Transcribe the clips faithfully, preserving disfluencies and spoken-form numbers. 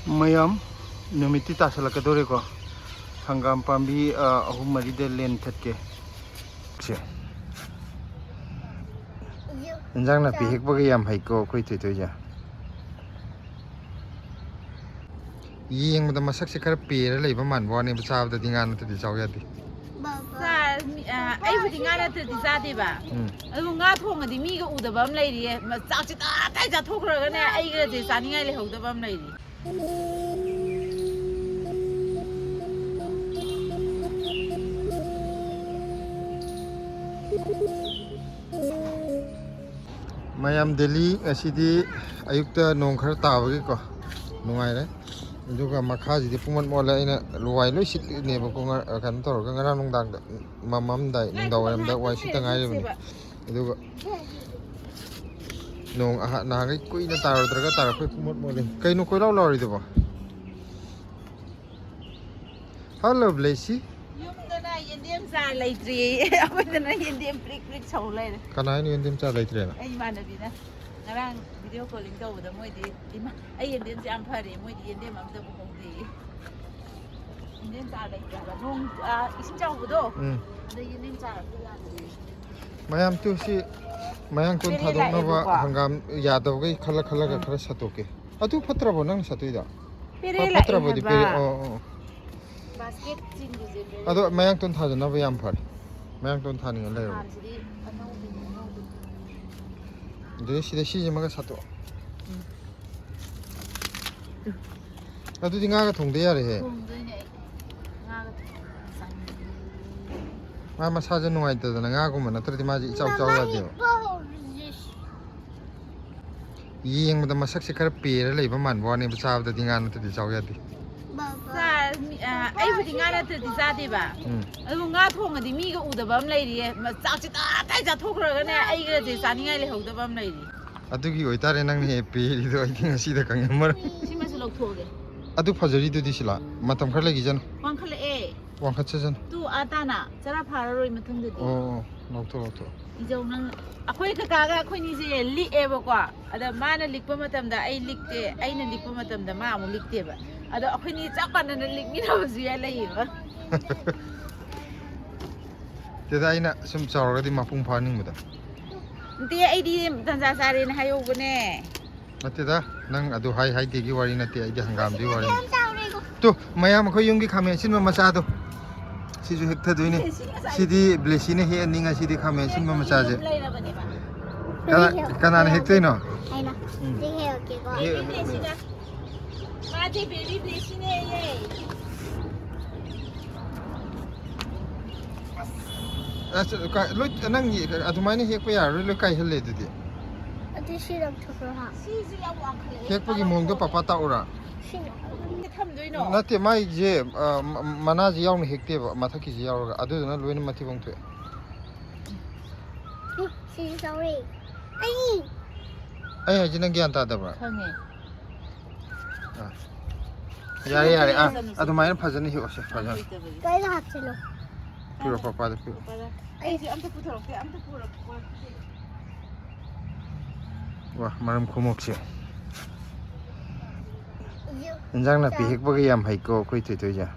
ꯃꯌꯥꯝ, ꯅꯨꯃꯤꯠꯇꯤ ꯇꯥꯁꯜꯂꯛꯀꯗꯧꯔꯦꯀꯣ꯫ ꯍꯪꯒꯥꯝ ꯄꯥꯝꯕꯤ, ꯑ, ꯑꯍꯨꯝ ꯃꯔꯤꯗ ꯂꯦꯟ ꯊꯠꯀꯦ꯫ ꯁꯦ꯫ ꯏꯟꯖꯥꯡ ꯅꯥꯄꯤ ꯍꯦꯛꯄꯒ ꯌꯥꯝ ꯍꯩꯀꯣ ꯑꯩꯈꯣꯏ ꯊꯣꯏꯊꯣꯏꯁꯦ꯫ ꯌꯦꯡꯕꯗ ꯃꯁꯛꯁꯦ ꯈꯔ ꯄꯦꯔ ꯂꯩꯕ ꯃꯥꯟꯕ ꯋꯥꯅꯦꯕ, ꯆꯥꯕꯗꯗꯤ ꯉꯥ ꯅꯠꯇ꯭ꯔꯗꯤ ꯆꯥꯎ ꯌꯥꯗꯦ꯫ ꯕꯕꯥ꯫ ꯆꯥ-, ꯃꯤ-, ꯑ, ꯑꯩꯕꯨꯗꯤ ꯉꯥ ꯅꯠꯇ꯭ꯔꯗꯤ ꯆꯥꯗꯦꯕ꯫ ꯎꯝ꯫ ꯑꯗꯨꯕꯨ ꯉꯥ ꯊꯣꯡꯉꯗꯤ ꯃꯤꯒ ꯎꯗꯕ ꯑꯃ ꯂꯩꯔꯤꯌꯦ꯫ ꯃ-, ꯆꯥꯛꯁꯦ ꯇꯞ ꯇꯥꯏ ꯆꯥꯊꯣꯛꯈ꯭ꯔꯒꯅꯦ, ꯑꯩꯒꯁꯦ ꯆꯥꯅꯤꯡꯉꯥꯏ ꯂꯩꯍꯧꯗꯕ ꯑꯃ ꯂꯩꯔꯤ꯫ ꯃꯌꯥꯝ, ꯗꯦꯜꯂꯤ ꯉꯁꯤꯗꯤ ꯑꯌꯨꯛꯇ ꯅꯣꯡ ꯈꯔ ꯇꯥꯕꯒꯤꯀꯣ, ꯅꯨꯡꯉꯥꯏꯔꯦ꯫ ꯑꯗꯨꯒ ꯃꯈꯥꯁꯤꯗꯤ ꯄꯨꯡꯃꯣꯠ ꯃꯣꯠꯂꯦ꯫ ꯑꯩꯅ ꯂꯋꯥꯏ ꯂꯣꯏ ꯁꯤꯠꯂꯤꯅꯦꯕꯀꯣ, ꯉ-, ꯀꯩꯅꯣ ꯇꯧꯔꯒ, ꯉꯔꯥꯡ ꯅꯨꯡꯗꯥꯡꯗ, ꯃꯃꯝꯗꯥꯏ, ꯅꯨꯡꯗꯥꯡ ꯋꯥꯏꯔꯝꯗ ꯋꯥꯏ ꯁꯤꯠꯇ ꯉꯥꯏꯔꯤꯕꯅꯤ꯫ ꯑꯗꯨꯒ ꯅꯣꯡ ꯑꯍ-, ꯅꯍꯥꯟꯈꯩ ꯀꯨꯏꯅ ꯇꯥꯔꯨꯗ꯭ꯔꯒ ꯇꯥꯔꯛꯄꯩ ꯄꯨꯡꯃꯣꯠ ꯃꯣꯠꯂꯦ꯫ ꯀꯩꯅꯣ ꯀꯣꯏꯂꯥꯎ ꯂꯥꯎꯔꯤꯗꯨꯕꯣ? ꯍꯜꯂꯣ, ꯕ꯭ꯂꯦꯁꯤ꯫ ꯌꯨꯝꯗꯅ ꯌꯦꯟꯗꯦꯝ ꯆꯥꯔ ꯂꯩꯇ꯭ꯔꯤ꯫ ꯑꯩꯈꯣꯏꯗꯅ ꯌꯦꯟꯗꯦꯝ ꯄ꯭ꯔꯤꯛ ꯄ꯭ꯔꯤꯛ ꯁꯧ ꯂꯩꯔꯦ꯫ ꯀꯅꯥ ꯍꯥꯏꯅꯣ ꯌꯦꯟꯗꯦꯝ ꯆꯥꯔ ꯂꯩꯇ꯭ꯔꯦꯅ? ꯑꯩ ꯏꯃꯥꯟꯅꯕꯤꯅ ꯉꯔꯥꯡ ꯚꯤꯗꯤꯑꯣ ꯀꯣꯂꯤꯡ ꯇꯧꯕꯗ, ꯃꯣꯏꯗꯤ, "ꯏꯃꯥ, ꯑꯩ ꯌꯦꯟꯗꯦꯝꯁꯦ ꯌꯥꯝ ꯐꯔꯦ, ꯃꯣꯏꯗꯤ ꯌꯦꯟꯗꯦꯝ ꯑꯝꯇꯕꯨ ꯍꯧꯗꯦ"꯫ ꯌꯦꯟꯗꯦꯝ ꯆꯥꯔ ꯂꯩꯇ꯭ꯔꯦ ꯍꯥꯏꯕ꯫ ꯅꯣꯡ, ꯑ, ꯏꯁꯤꯡ ꯆꯥꯎꯕꯗꯣ, ꯎꯝ꯫ ꯑꯗ ꯌꯦꯟꯗꯦꯝ ꯆꯥꯔ ꯑꯝꯇ ꯌꯥꯟꯗꯦ꯫ ꯃꯌꯥꯝ ꯇꯨ ꯁꯤ ꯃꯌꯥꯡꯇꯣꯟ ꯄꯦꯔꯦ ꯊꯥꯗꯣꯛꯅꯕ ꯂꯥꯛꯑꯦꯕꯀꯣ꯫ ꯍꯪꯒꯥꯝ ꯌꯥꯗꯕꯈꯩ ꯈꯜꯂ ꯈꯜꯂꯒ ꯎꯝ꯫ ꯈꯔ ꯁꯠꯇꯣꯛꯀꯦ꯫ ꯑꯗꯨ ꯐꯠꯇ꯭ꯔꯕꯣ ꯅꯪꯅ ꯁꯠꯇꯣꯏꯗꯣ? ꯄꯦꯔꯦ ꯍꯣꯏ, ꯂꯥꯛꯑꯦ ꯐꯠꯇ꯭ꯔꯕꯗꯤ ꯍꯥꯏꯕ꯫ ꯄꯦꯔꯦ, ꯑꯣ, ꯑꯣ꯫ ꯕꯥꯁꯀꯦꯠꯁꯤꯡꯗꯨꯁꯦ ꯄꯦꯔꯦ ꯑꯗꯣ ꯂꯥꯛꯑꯦ꯫ ꯃꯌꯥꯡꯇꯣꯟ ꯊꯥꯖꯅꯕ ꯌꯥꯝ ꯐꯔꯦ꯫ ꯃꯌꯥꯡꯇꯣꯟ ꯊꯥꯅꯤꯡꯉ ꯂꯩꯔꯕ꯫ ꯅꯍꯥꯟꯁꯤꯗꯤ ꯑꯅꯧꯕꯅꯦ, ꯑꯅꯧꯕꯅꯦ꯫ ꯑꯗꯨꯗꯤ ꯁꯤꯗ ꯁꯤꯁꯤꯃꯒ ꯁꯠꯇꯣꯛꯑꯣ꯫ ꯎꯝ꯫ ꯑꯗꯨꯗꯤ ꯉꯥꯒ ꯊꯣꯡꯗ ꯌꯥꯔꯦꯍꯦ꯫ ꯊꯣꯡꯗꯣꯏꯅꯦ ꯑꯩ꯫ ꯉꯥꯒ ꯊꯣꯡꯉꯒ ꯆꯥꯅꯤꯡꯉꯦ꯫ ꯃꯥ ꯃꯁꯥꯁꯦ ꯅꯨꯡꯉꯥꯏꯇꯗꯅ ꯉꯥꯒꯨꯝꯕ ꯅꯠꯇ꯭ꯔꯗꯤ ꯃꯥꯁꯦ ꯏꯆꯥꯎ ꯆꯥꯎ ꯌꯥꯗꯦꯕ꯫ ꯌꯦꯡꯕꯗ ꯃꯁꯛꯁꯦ ꯈꯔ ꯄꯦꯔ ꯂꯩꯕ ꯃꯥꯟꯕ ꯋꯥꯅꯦꯕ, ꯆꯥꯕꯗꯗꯤ ꯉꯥ ꯅꯠꯇ꯭ꯔꯗꯤ ꯆꯥꯎ ꯌꯥꯗꯦ꯫ ꯆꯥ-, ꯃꯤ-, ꯑ, ꯑꯩꯕꯨꯗꯤ ꯉꯥ ꯅꯠꯇ꯭ꯔꯗꯤ ꯆꯥꯗꯦꯕ꯫ ꯎꯝ꯫ ꯑꯗꯨ ꯉꯥ ꯊꯣꯡꯉꯗꯤ ꯃꯤꯒ ꯎꯗꯕ ꯑꯃ ꯂꯩꯔꯤꯌꯦ꯫ ꯃ-, ꯆꯥꯛꯁꯦ ꯇꯞ ꯇꯥꯏ ꯆꯥꯊꯣꯛꯈ꯭ꯔꯒꯅꯦ, ꯑꯩꯒꯁꯦ ꯆꯥꯅꯤꯡꯉꯥꯏ ꯂꯩꯍꯧꯗꯕ ꯑꯃ ꯂꯩꯔꯤ꯫ ꯑꯗꯨꯒꯤ ꯑꯣꯏꯇꯥꯔꯦ ꯅꯪꯅ ꯍꯦꯛ ꯄꯦꯔꯤꯗꯣ, ꯑꯩꯗꯤ ꯉꯁꯤꯗ ꯈꯪꯉꯦ ꯃꯔꯝ꯫ ꯁꯤꯃꯁꯨ ꯂꯧꯊꯣꯛꯑꯒꯦ꯫ ꯑꯗꯨ ꯐꯖꯔꯤꯗꯨꯗꯤ ꯁꯤꯂꯥ, ꯃꯇꯝ ꯈꯔ ꯂꯩꯈꯤꯁꯅꯨ꯫ ꯋꯥꯡꯈꯠꯂꯛꯑꯦ꯫ ꯋꯥꯡꯈꯠꯆꯁꯅꯨ꯫ ꯇꯨ ꯑꯥ ꯇꯥꯅ ꯆꯔꯥ ꯐꯥꯔꯔꯣꯏ ꯃꯊꯪꯗꯗꯤ꯫ ꯑꯣ, ꯑꯣ, ꯂꯧꯊꯣꯛ, ꯂꯧꯊꯣꯛ꯫ ꯏꯖꯧ, ꯅꯪ, ꯑꯩꯈꯣꯏ ꯀꯀꯥꯒ ꯑꯩꯈꯣꯏꯅꯤꯁꯦ ꯂꯤꯛꯑꯦꯕꯀꯣ꯫ ꯑꯗ ꯃꯥꯅ ꯂꯤꯛꯄ ꯃꯇꯝꯗ ꯑꯩ ꯂꯤꯛꯇꯦ, ꯑꯩꯅ ꯂꯤꯛꯄ ꯃꯇꯝꯗ ꯃꯥ ꯑꯃꯨꯛ ꯂꯤꯛꯇꯦꯕ꯫ ꯑꯗꯣ ꯑꯩꯈꯣꯏꯅꯤ ꯆꯞ ꯃꯥꯟꯅꯅ ꯂꯤꯛꯃꯤꯟꯅꯕꯁꯨ ꯌꯥꯏ ꯂꯩꯌꯦꯕ꯫ ꯇꯦꯗ, ꯑꯩꯅ ꯁꯨꯝ ꯆꯥꯎꯔꯒꯗꯤ ꯃꯄꯨꯡ ꯐꯥꯍꯟꯅꯤꯡꯕꯗꯣ꯫ ꯅꯠꯇꯦ, ꯑꯩꯗꯤ ꯇꯟꯖꯥ ꯆꯥꯔꯦꯅ ꯍꯥꯏꯍꯧꯕꯅꯦ꯫ ꯅꯠꯇꯦꯗ, ꯅꯪ ꯑꯗꯨ ꯍꯥꯏ ꯍꯥꯏꯗꯦꯒꯤ ꯋꯥꯔꯤ ꯅꯠꯇꯦ, ꯑꯩꯗꯤ ꯍꯪꯒꯥꯝꯗꯨꯒꯤ ꯋꯥꯔꯤꯅꯤ꯫ ꯇꯨ, ꯃꯌꯥꯝ ꯑꯩꯈꯣꯏ ꯌꯨꯝꯒꯤ ꯈꯥꯃꯦꯟ ꯑꯁꯤꯟꯕ ꯃꯆꯥꯗꯣ, ꯁꯤꯁꯨ ꯍꯦꯛꯊꯗꯣꯏꯅꯦ꯫ ꯁꯤꯗꯤ ꯕ꯭ꯂꯦꯁꯤꯅ ꯍꯦꯛꯑꯅꯤ ꯉꯁꯤꯗꯤ, ꯈꯥꯃꯦꯟ ꯑꯁꯤꯟꯕ ꯃꯆꯥꯁꯦ꯫ ꯀꯅꯥ, ꯀꯅꯥꯅ ꯍꯦꯛꯇꯣꯏꯅꯣ? ꯑꯩꯅ꯫ ꯁꯤ ꯍꯦꯛꯀꯦꯀꯣ꯫ ꯍꯦꯛ-, ꯕꯦꯕꯤ ꯕ꯭ꯂꯦꯁꯤꯅ꯫ ꯃꯥꯗꯤ ꯕꯦꯕꯤ ꯕ꯭ꯂꯦꯁꯤꯅꯦꯌꯦ꯫ ꯑꯁ, ꯀꯥꯏ-, ꯂꯣꯏ, ꯅꯪꯒꯤ ꯑꯗꯨꯃꯥꯏꯅ ꯍꯦꯛꯄ ꯌꯥꯔꯔꯣꯏ, ꯂꯣꯏ ꯀꯥꯏꯍꯜꯂꯦ ꯑꯗꯨꯗꯤ꯫ ꯑꯗꯨ ꯁꯤ ꯂꯧꯊꯣꯛꯈ꯭ꯔꯣ ꯍꯥ꯫ ꯁꯤꯁꯨ ꯌꯥꯝ ꯋꯥꯡꯈꯠꯂꯛꯑꯦ꯫ ꯍꯦꯛꯄꯒꯤ ꯃꯑꯣꯡꯗꯣ ꯄꯥꯄꯥ ꯇꯥꯛꯎꯔꯥ? ꯁꯤꯅ꯫ ꯊꯝꯗꯣꯏꯅꯣ? ꯅꯠꯇꯦ, ꯃꯥꯏꯁꯦ, ꯑ, ꯃ-, ꯃꯅꯥꯁꯦ ꯌꯥꯎꯅ ꯍꯦꯛꯇꯦꯕ, ꯃꯊꯛꯀꯤꯁꯦ ꯌꯥꯎꯔꯒ, ꯑꯗꯨꯗꯨꯅ ꯂꯣꯏꯅ ꯃꯊꯤꯕꯣꯡ ꯊꯣꯛꯑꯦ꯫ ꯁꯤꯁꯨ ꯆꯥꯎꯔꯦ꯫ ꯑꯩ꯫ ꯑꯩ ꯍꯥꯏꯁꯦ ꯅꯪ ꯒ꯭ꯌꯥꯟ ꯇꯥꯗꯕ꯭ꯔꯥ? ꯈꯪꯉꯦ꯫ ꯑꯥ꯫ ꯌꯥꯔꯦ, ꯌꯥꯔꯦ, ꯑꯥ, ꯑꯗꯨꯃꯥꯏꯅ ꯐꯖꯅ ꯍꯦꯛꯑꯣꯁꯦ, ꯐꯖꯅ꯫ ꯀꯩꯗ ꯍꯥꯞꯁꯤꯅꯣ? ꯄꯤꯔꯣ, ꯄꯥꯄꯥꯗ ꯄꯤꯔꯣ꯫ ꯑꯩꯁꯦ ꯑꯝꯇ ꯄꯨꯊꯣꯔꯛꯀꯦ, ꯑꯝꯇ ꯄꯨꯔꯛꯀꯦ꯫ ꯋꯥ, ꯃꯔꯝ ꯈꯨꯃꯣꯛꯁꯦ꯫ ꯏꯟꯖꯥꯡ ꯅꯥꯄꯤ ꯍꯦꯛꯄꯒ ꯌꯥꯝ ꯍꯩꯀꯣ ꯑꯩꯈꯣꯏ ꯊꯣꯏꯊꯣꯏꯁꯦ꯫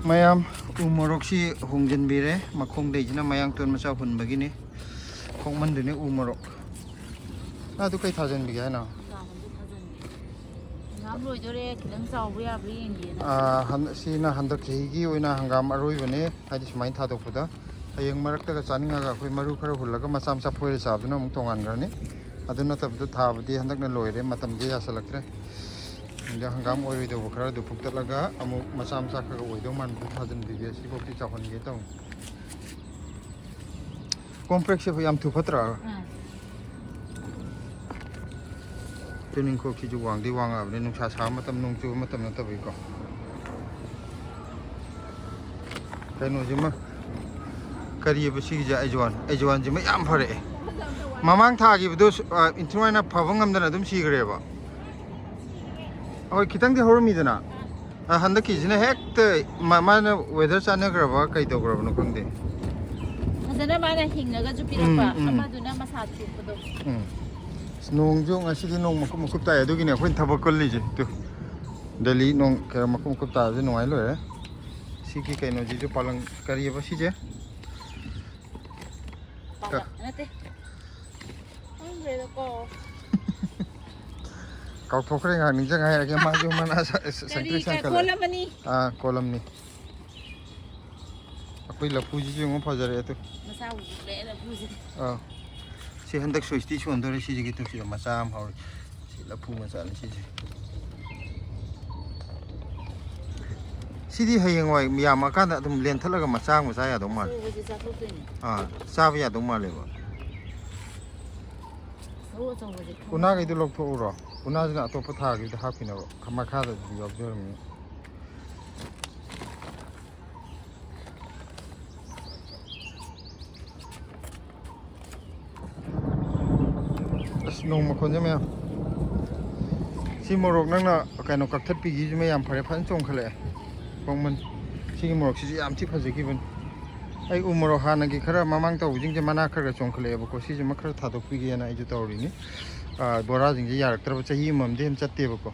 ꯃꯌꯥꯝ, ꯎ ꯃꯣꯔꯣꯛꯁꯤ ꯍꯣꯡꯖꯤꯟꯕꯤꯔꯦ꯫ ꯃꯈꯣꯡꯗꯩꯁꯤꯅ ꯃꯌꯥꯡꯇꯣꯟ ꯃꯆꯥ ꯍꯨꯟꯕꯒꯤꯅꯤ꯫ ꯈꯣꯡꯃꯟꯗꯨꯅꯤ ꯎ ꯃꯣꯔꯣꯛ꯫ ꯅꯪ ꯑꯗꯨ ꯀꯩ ꯊꯥꯖꯤꯟꯕꯤꯒꯦ ꯍꯥꯏꯅꯣ? ꯍꯪꯒꯥꯝ ꯂꯣꯏꯗꯣꯔꯦ, ꯈꯤꯇꯪ ꯆꯥꯎꯕ ꯌꯥꯕ꯭ꯔꯥ ꯌꯦꯡꯒꯦꯅ꯫ ꯑꯥ, ꯍꯟ-, ꯁꯤꯅ ꯍꯟꯗꯛ ꯆꯍꯤꯒꯤ ꯑꯣꯏꯅ ꯍꯪꯒꯥꯝ ꯑꯔꯣꯏꯕꯅꯦ, ꯍꯥꯏꯗꯤ ꯁꯨꯃꯥꯏꯅ ꯊꯥꯗꯣꯛꯄꯗ꯫ ꯍꯌꯦꯡ ꯃꯔꯛꯇꯒ ꯆꯥꯅꯤꯡꯉꯒ ꯑꯩꯈꯣꯏ ꯃꯔꯨ ꯈꯔ ꯍꯨꯜꯂꯒ ꯃꯆꯥ ꯃꯆꯥ ꯐꯣꯏꯔ ꯆꯥꯕꯗꯨꯅ ꯑꯃꯨꯛ ꯇꯣꯉꯥꯟꯈ꯭ꯔꯅꯤ꯫ ꯑꯗꯨ ꯅꯠꯇꯕꯗ ꯊꯥꯕꯗꯤ ꯍꯟꯗꯛꯅ ꯂꯣꯏꯔꯦ, ꯃꯇꯝꯗꯤ ꯌꯥꯁꯜꯂꯛꯇ꯭ꯔꯦ꯫ ꯑꯗ ꯍꯪꯒꯥꯝ ꯑꯣꯏꯔꯣꯏꯗꯧꯕ ꯈꯔꯗꯨ ꯐꯨꯛꯇꯠꯂꯒ ꯑꯃꯨꯛ ꯃꯆꯥ ꯃꯆꯥ ꯈꯔ ꯑꯣꯏꯗꯧ ꯃꯥꯟꯕꯗꯨ ꯊꯥꯖꯤꯟꯕꯤꯒꯦ꯫ ꯁꯤꯐꯥꯎꯗꯤ ꯆꯥꯎꯍꯟꯒꯦ ꯇꯧꯅꯤ꯫ ꯀꯣꯝꯄ꯭ꯔꯦꯛꯁꯦ ꯌꯥꯝ ꯊꯨ ꯐꯠꯇ꯭ꯔꯥ? ꯑꯥ꯫ ꯇꯨꯅꯤꯡꯈꯣꯛꯁꯤꯁꯨ ꯋꯥꯡꯗꯤ ꯋꯥꯡꯉꯛꯑꯕꯅꯤ, ꯅꯨꯡꯁꯥ ꯁꯥꯕ ꯃꯇꯝ, ꯅꯣꯡ ꯆꯨꯕ ꯃꯇꯝ ꯅꯠꯇꯕꯒꯤꯀꯣ꯫ ꯀꯩꯅꯣꯁꯤꯃ, ꯀꯔꯤꯑꯕ ꯁꯤꯒꯤꯁꯦ? ꯑꯩꯖꯋꯥꯟ, ꯑꯩꯖꯋꯥꯟꯁꯤꯃ ꯌꯥꯝ ꯐꯔꯛꯑꯦ꯫ ꯃꯃꯥꯡ ꯊꯥꯈꯤꯕꯗꯣ ꯁꯨ-, ꯑ, ꯏꯟꯊꯤ ꯅꯨꯡꯉꯥꯏꯅ ꯐꯕ ꯉꯝꯗꯅ ꯑꯗꯨꯝ ꯁꯤꯈ꯭ꯔꯦꯕ꯫ ꯍꯣꯏ, ꯈꯤꯇꯪꯗꯤ ꯍꯧꯔꯝꯃꯤꯗꯅ꯫ ꯑ, ꯍꯟꯗꯛꯀꯤꯁꯤꯅ ꯍꯦꯛꯇ ꯃꯥ-, ꯃꯥꯅ ꯋꯦꯗꯔ ꯆꯥꯟꯅꯈ꯭ꯔꯕ ꯀꯩ ꯇꯧꯈ꯭ꯔꯕꯅꯣ ꯈꯪꯗꯦ꯫ ꯐꯖꯅ ꯃꯥꯅ ꯍꯤꯡꯉꯒꯁꯨ ꯄꯤꯔꯛꯄ, ꯎꯝ, ꯎꯝ꯫ ꯑꯃꯗꯨꯅ ꯃꯁꯥ ꯆꯨꯞꯄꯗꯣ꯫ ꯎꯝ꯫ ꯑꯁ, ꯅꯣꯡꯁꯨ ꯉꯁꯤꯗꯤ ꯅꯣꯡ ꯃꯀꯨꯞ ꯃꯀꯨꯞ ꯇꯥꯏ, ꯑꯗꯨꯒꯤꯅꯦ ꯑꯩꯈꯣꯏꯅ ꯊꯕꯛ ꯀꯜꯂꯤꯁꯦ꯫ ꯇꯨ, ꯗꯦꯜꯂꯤ ꯅꯣꯡ ꯈꯔ ꯃꯀꯨꯞ ꯃꯀꯨꯞ ꯇꯥꯕꯁꯦ ꯅꯨꯡꯉꯥꯏ ꯂꯣꯏꯔꯦ꯫ ꯁꯤꯒꯤ ꯀꯩꯅꯣꯁꯤꯁꯨ ꯄꯥꯂꯪ ꯀꯔꯤꯑꯕ ꯁꯤꯁꯦ? ꯄꯥꯂꯛ ꯅꯠꯇꯦ꯫ ꯈꯪꯗ꯭ꯔꯦꯗꯀꯣ꯫ ꯀꯥꯎꯊꯣꯛꯈ꯭ꯔꯦ, ꯉꯥꯏꯍꯥꯛ ꯅꯤꯡꯁꯤꯡ ꯍꯥꯏꯔꯒꯦ꯫ ꯃꯥꯁꯨ ꯃꯅꯥ ꯁ-, ꯁ-, ꯀꯔꯤ ꯁꯪꯇ꯭ꯔꯤꯛ ꯀꯥꯏ ꯁꯪꯀꯠꯂꯦ꯫ ꯀꯣꯜꯂꯝꯃꯅꯤ? ꯑꯥ, ꯀꯣꯂꯝꯅꯤ꯫ ꯑꯩꯈꯣꯏ ꯂꯐꯨꯁꯤꯁꯨ ꯌꯦꯡꯉꯣ, ꯐꯖꯔꯦ ꯑꯗꯨ꯫ ꯃꯆꯥ ꯎꯗ꯭ꯔꯦ ꯂꯐꯨꯁꯤꯗꯤ꯫ ꯑꯥ꯫ ꯁꯤ ꯍꯟꯗꯛ ꯁ꯭ꯋꯤꯁꯇꯤ ꯁꯣꯟꯗꯣꯔꯦ, ꯁꯤꯁꯤꯒꯤ ꯇꯨꯡꯁꯤꯗ ꯃꯆꯥ ꯑꯃ ꯍꯧꯔꯦ꯫ ꯁꯤ ꯂꯐꯨ ꯃꯆꯥꯅꯤ ꯁꯤꯁꯦ꯫ ꯁꯤꯗꯤ ꯍꯌꯦꯡꯋꯥꯏ ꯌꯥꯝꯃꯀꯥꯟꯗ ꯑꯗꯨꯝ ꯂꯦꯟꯊꯠꯂꯒ ꯃꯆꯥ ꯃꯆꯥ ꯌꯥꯗꯧ ꯃꯥꯜꯂꯦ꯫ ꯑꯆꯧꯕꯁꯦ ꯆꯥꯊꯣꯛꯇꯣꯏꯅꯦ꯫ ꯑꯥ, ꯆꯥꯕ ꯌꯥꯗꯧ ꯃꯥꯜꯂꯦꯕ꯫ ꯁꯔꯨ ꯑꯆꯧꯕꯁꯦ ꯈꯪꯉꯦ꯫ ꯎꯅꯥꯈꯩꯗꯣ ꯂꯧꯊꯣꯛꯎꯔꯣ꯫ ꯎꯅꯥꯁꯤꯅ ꯑꯇꯣꯞꯄ ꯊꯥꯈꯤꯕꯗ ꯍꯥꯞꯈꯤꯅꯕ꯫ ꯃꯈꯥꯗꯗꯤ ꯌꯥꯎꯖꯔꯝꯃꯤ꯫ ꯑꯁ, ꯅꯣꯡ ꯃꯈꯣꯟꯁꯦ ꯃꯌꯥꯝ꯫ ꯁꯤ ꯃꯣꯔꯣꯛ ꯅꯪꯅ ꯀꯩꯅꯣ ꯀꯛꯊꯠꯄꯤꯈꯤꯁꯤ ꯃꯌꯥꯝ ꯐꯔꯦ, ꯐꯖꯅ ꯆꯣꯡꯈꯠꯂꯛꯑꯦ꯫ ꯈꯣꯡꯃꯟ꯫ ꯁꯤꯒꯤ ꯃꯣꯔꯣꯛꯁꯤꯁꯨ ꯌꯥꯝ ꯊꯤ ꯐꯖꯈꯤꯕꯅꯤ꯫ ꯑꯩ ꯎ ꯃꯣꯔꯣꯛ ꯍꯥꯟꯅꯒꯤ ꯈꯔ ꯃꯃꯥꯡ ꯇꯧꯕꯁꯤꯡꯁꯦ ꯃꯅꯥ ꯈꯔ ꯈꯔ ꯆꯣꯡꯈꯠꯂꯛꯑꯦꯕꯀꯣ꯫ ꯁꯤꯁꯤꯃ ꯈꯔ ꯊꯥꯗꯣꯛꯄꯤꯒꯦꯅ ꯑꯩꯁꯨ ꯇꯧꯔꯤꯅꯤ꯫ ꯑꯥ, ꯕꯣꯔꯥꯁꯤꯡꯁꯦ ꯌꯥꯔꯛꯇ꯭ꯔꯕ, ꯆꯍꯤ ꯑꯃꯃꯝꯗꯤ ꯍꯦꯟꯅ ꯆꯠꯇꯦꯕꯀꯣ꯫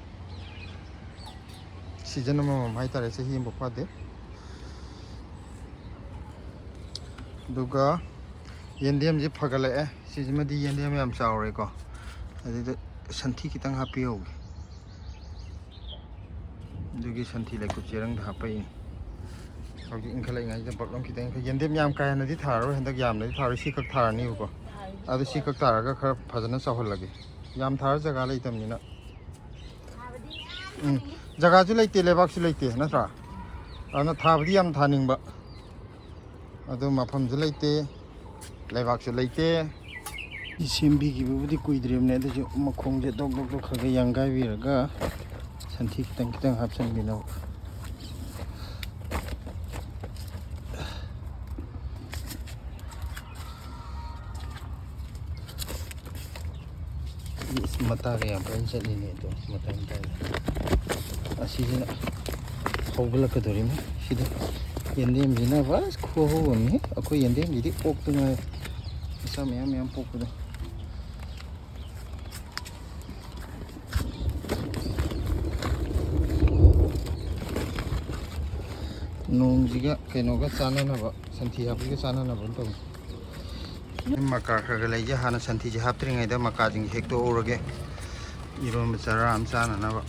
ꯁꯤꯖꯟ ꯑꯃꯃꯝ ꯍꯥꯏꯇꯥꯔꯦ, ꯆꯍꯤ ꯑꯃꯐꯥꯎ ꯐꯥꯗꯦ꯫ ꯑꯗꯨꯒ ꯌꯦꯟꯗꯦꯝꯁꯤ ꯐꯒꯠꯂꯛꯑꯦ꯫ ꯁꯤꯁꯤꯃꯗꯤ ꯌꯦꯟꯗꯦꯝ ꯌꯥꯝ ꯆꯥꯎꯔꯦꯀꯣ꯫ ꯑꯗꯨꯗ ꯁꯟꯊꯤ ꯈꯤꯇꯪ ꯍꯥꯞꯄꯤꯍꯧꯒꯦ꯫ ꯑꯗꯨꯒꯤ ꯁꯟꯊꯤ ꯂꯩꯀꯨꯞ ꯆꯦꯔꯪꯗ ꯍꯥꯞꯄꯛꯏꯅꯤ꯫ ꯍꯧꯖꯤꯛ ꯏꯟꯈꯠꯂꯛꯏꯉꯩꯁꯤꯗ ꯕꯛ ꯑꯃ ꯈꯤꯇꯪ ꯏꯟꯈꯠ-, ꯌꯦꯟꯗꯦꯝ ꯌꯥꯝ ꯀꯥ ꯍꯦꯟꯅꯗꯤ ꯊꯥꯔꯔꯣꯏ, ꯍꯟꯗꯛ ꯌꯥꯝꯅꯗꯤ ꯊꯥꯔꯣꯏ, ꯁꯤ ꯈꯛ ꯊꯥꯔꯅꯤꯕꯀꯣ꯫ ꯑꯗꯨ ꯁꯤ ꯈꯛ ꯊꯥꯔꯒ ꯈꯔ ꯐꯖꯅ ꯆꯥꯎꯍꯜꯂꯒꯦ꯫ ꯌꯥꯝ ꯊꯥꯔ ꯖꯒꯥ ꯂꯩꯇꯕꯅꯤꯅ꯫ ꯎꯝ, ꯖꯒꯥꯁꯨ ꯂꯩꯇꯦ, ꯂꯩꯕꯥꯛꯁꯨ ꯂꯩꯇꯦ, ꯅꯠꯇ꯭ꯔꯥ? ꯑꯗꯨꯅ ꯊꯥꯕꯗꯤ ꯌꯥꯝ ꯊꯥꯅꯤꯡꯕ, ꯑꯗꯨ ꯃꯐꯝꯁꯨ ꯂꯩꯇꯦ, ꯂꯩꯕꯥꯛꯁꯨ ꯂꯩꯇꯦ꯫ ꯁꯤ ꯁꯦꯝꯕꯤꯈꯤꯕꯕꯨꯗꯤ ꯀꯨꯏꯗ꯭ꯔꯤꯕꯅꯦ, ꯑꯗꯨꯁꯨ ꯃꯈꯣꯡꯁꯦ ꯗꯣꯛ ꯗꯣꯛ ꯗꯣꯛ ꯈꯔ ꯈꯔ ꯌꯥꯡꯒꯥꯏꯕꯤꯔꯒ ꯁꯟꯊꯤ ꯈꯤꯇꯪ ꯈꯤꯇꯪ ꯍꯥꯞꯆꯤꯟꯕꯤꯅꯕ꯫ ꯃꯇꯥꯒ ꯌꯥꯝ ꯐꯖꯅ ꯆꯠꯂꯤꯅꯦ ꯑꯗꯣ, ꯃꯇꯥꯏ ꯃꯇꯥꯏꯗ꯫ ꯑꯁꯤꯁꯤꯅ ꯍꯧꯒꯠꯂꯛꯀꯗꯧꯔꯤꯅꯤ꯫ ꯁꯤꯗ ꯌꯦꯟꯗꯦꯝꯁꯤꯅ ꯕꯁ ꯈꯨꯍꯧ ꯑꯃꯅꯤ꯫ ꯑꯩꯈꯣꯏ ꯌꯦꯟꯗꯦꯝꯁꯤꯗꯤ ꯑꯣꯛꯇ ꯉꯥꯏ, ꯃꯆꯥ ꯃꯌꯥꯝ ꯃꯌꯥꯝ ꯄꯣꯛꯄꯗꯣ꯫ ꯅꯣꯡꯁꯤꯒ ꯀꯩꯅꯣꯒ ꯆꯥꯟꯅꯅꯕ, ꯁꯟꯊꯤ ꯍꯥꯞꯄꯤꯒ ꯆꯥꯟꯅꯅꯕ ꯑꯃ ꯇꯧꯅꯤ꯫ ꯃꯀꯥ ꯈꯔ ꯈꯔ ꯂꯩꯁꯦ, ꯍꯥꯟꯅ ꯁꯟꯊꯤꯁꯦ ꯍꯥꯞꯇ꯭ꯔꯤꯉꯩꯗ ꯃꯀꯥꯁꯤꯡꯁꯦ ꯍꯦꯛꯇꯣꯛꯍꯧꯔꯒꯦ, ꯏꯔꯣꯟꯕ ꯆꯔꯥ ꯑꯃ ꯆꯥꯅꯅꯕ꯫